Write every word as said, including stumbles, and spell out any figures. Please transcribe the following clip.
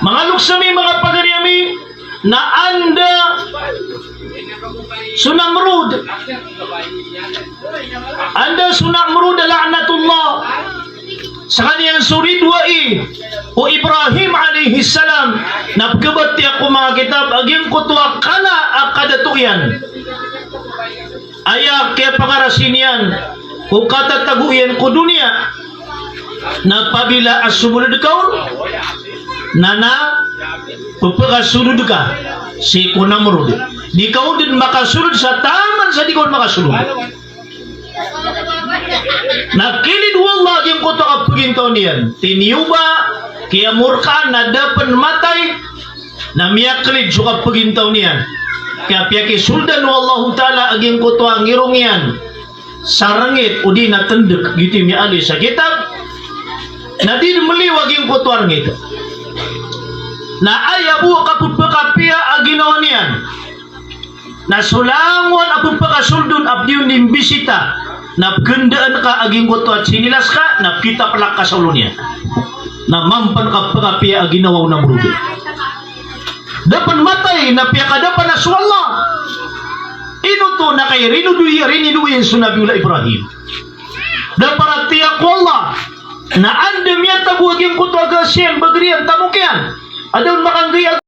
Manga loks ami, manga pagari ami, na anda so Namrud. Anda so Namrud la'natullah. Skaniyan so ridwai o Ibrahim alayhis salam, na pkhabatiya ko manga kitab a giyangkoto a kala a kadato iyan. Aya kiyapangarasi niyan ko katatago iyan ko doniya, na pabila a somold ka on, na na pphakasold ka sii ko Namrud. Di ka on dn makasold sa taman sa di ka on makasold. Na kilid o Allah giyangkoto a kapagintaw niyan. Tiniyoba, kiyamorkaan, na da pn matay, na miyaklid so kapagintaw niyan. Kaya piyakisoldan o Allahu Ta'ala a giyangkoto a ngirong iyan sa rngit odi na tndg, giyoto i miyaaloy sa kitab. Na di dn mliyo a giyangkoto a rngit. Na aya bo a kapphakapiya a ginawa niyan. Na so langon a pphakasold on a pd iyan dii mbisita, na pkhandaan ka a giyangkoto a tsinilas ka, na pkitaplak ka sa olo niyan. Na mampan ka pphakapiya a ginawa o Namrud. Da pn matay, na piyakadapana so Allah. Ino oto? Na kay rinidoay, rinidoay iyan so Nabiyullah Ibrahim. Da paratiyaya ko Allah. Na anda miyatago a giyangkoto a gasi iyan, bagr iyan, tamok iyan a da on makanggay a